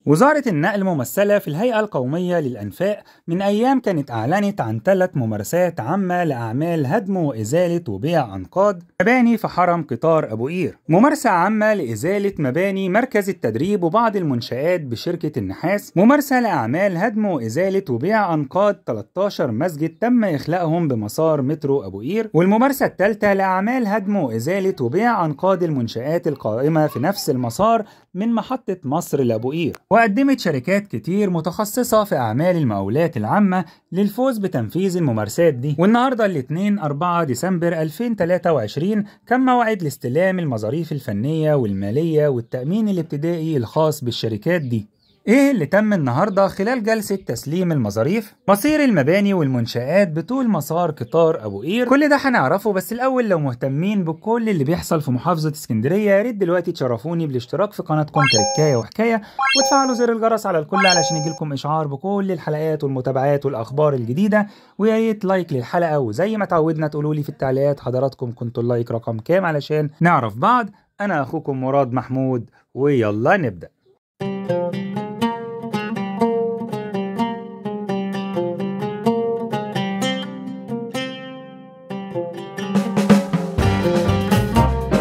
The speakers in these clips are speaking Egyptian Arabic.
وزارة النقل ممثلة في الهيئة القومية للأنفاق من أيام كانت أعلنت عن 3 ممارسات عامة لأعمال هدم وإزالة وبيع أنقاض مباني في حرم قطار أبو قير، ممارسة عامة لإزالة مباني مركز التدريب وبعض المنشآت بشركة النحاس، ممارسة لأعمال هدم وإزالة وبيع أنقاض 13 مسجد تم إخلاءهم بمسار مترو أبو قير، والممارسة الثالثة لأعمال هدم وإزالة وبيع أنقاض المنشآت القائمة في نفس المسار من محطة مصر لأبو قير. وقدمت شركات كتير متخصصة في أعمال المقاولات العامة للفوز بتنفيذ الممارسات دي. والنهاردة الاثنين 4 ديسمبر 2023 كان موعد لاستلام المظاريف الفنية والمالية والتأمين الابتدائي الخاص بالشركات دي. ايه اللي تم النهارده خلال جلسة تسليم المظاريف؟ مصير المباني والمنشآت بطول مسار قطار ابو قير، كل ده هنعرفه. بس الاول لو مهتمين بكل اللي بيحصل في محافظة اسكندرية يا ريت دلوقتي تشرفوني بالاشتراك في قناتكم تركاية وحكاية، وتفعلوا زر الجرس على الكل علشان يجيلكم اشعار بكل الحلقات والمتابعات والاخبار الجديدة، ويا ريت like للحلقة، وزي ما تعودنا تقولوا لي في التعليقات حضراتكم كنتوا ال like رقم كام علشان نعرف بعض. انا اخوكم مراد محمود، ويلا نبدأ.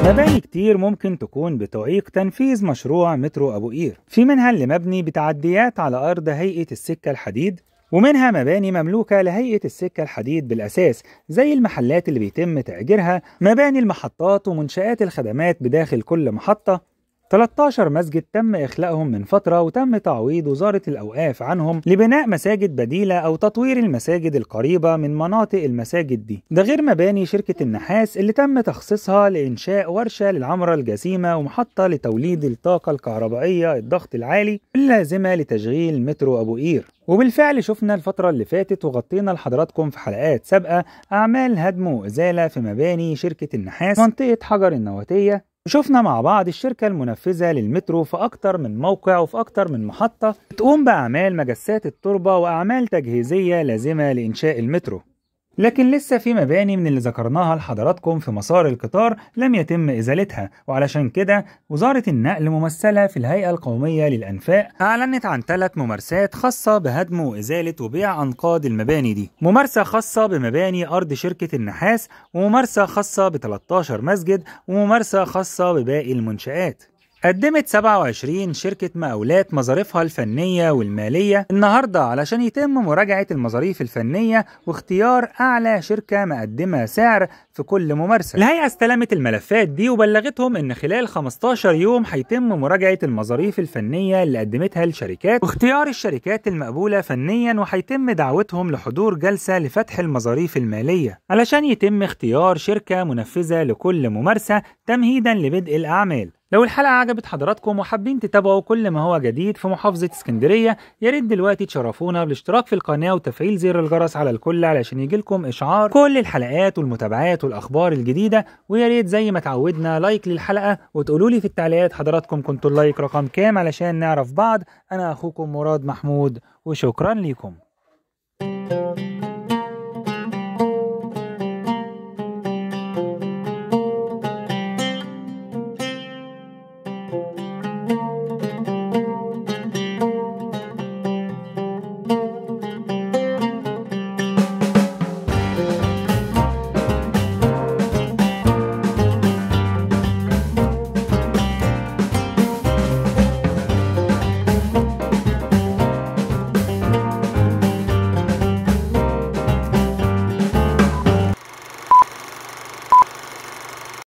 مباني كتير ممكن تكون بتعيق تنفيذ مشروع مترو أبو قير، في منها اللي مبني بتعديات على أرض هيئة السكة الحديد، ومنها مباني مملوكة لهيئة السكة الحديد بالأساس زي المحلات اللي بيتم تأجيرها، مباني المحطات ومنشآت الخدمات بداخل كل محطة. 13 مسجد تم إخلاءهم من فترة وتم تعويض وزارة الأوقاف عنهم لبناء مساجد بديلة أو تطوير المساجد القريبة من مناطق المساجد دي، ده غير مباني شركة النحاس اللي تم تخصيصها لإنشاء ورشة للعمرة الجسيمة ومحطة لتوليد الطاقة الكهربائية الضغط العالي اللازمة لتشغيل مترو أبو قير. وبالفعل شفنا الفترة اللي فاتت وغطينا لحضراتكم في حلقات سابقة أعمال هدم وإزالة في مباني شركة النحاس منطقة حجر النواتية، وشفنا مع بعض الشركة المنفذة للمترو في أكتر من موقع وفي أكتر من محطة تقوم بأعمال مجسات التربة وأعمال تجهيزية لازمة لإنشاء المترو. لكن لسه في مباني من اللي ذكرناها لحضراتكم في مسار القطار لم يتم إزالتها، وعلشان كده وزارة النقل ممثلة في الهيئة القومية للأنفاق أعلنت عن 3 ممارسات خاصة بهدم وإزالة وبيع أنقاض المباني دي، ممارسة خاصة بمباني أرض شركة النحاس، وممارسة خاصة ب 13 مسجد، وممارسة خاصة بباقي المنشآت. قدمت 27 شركة مقاولات مظاريفها الفنية والمالية النهاردة علشان يتم مراجعة المظاريف الفنية واختيار أعلى شركة مقدمة سعر في كل ممارسة. الهيئة استلمت الملفات دي وبلغتهم إن خلال 15 يوم هيتم مراجعة المظاريف الفنية اللي قدمتها الشركات واختيار الشركات المقبولة فنيا، وهيتم دعوتهم لحضور جلسة لفتح المظاريف المالية علشان يتم اختيار شركة منفذة لكل ممارسة تمهيدا لبدء الأعمال. لو الحلقة عجبت حضراتكم وحابين تتابعوا كل ما هو جديد في محافظة اسكندرية يا ريت دلوقتي تشرفونا بالاشتراك في القناة وتفعيل زر الجرس على الكل علشان يجيلكم إشعار كل الحلقات والمتابعات والأخبار الجديدة، ويا ريت زي ما تعودنا like للحلقة وتقولوا لي في التعليقات حضراتكم كنتوا ال like رقم كام علشان نعرف بعض. أنا أخوكم مراد محمود، وشكرا لكم.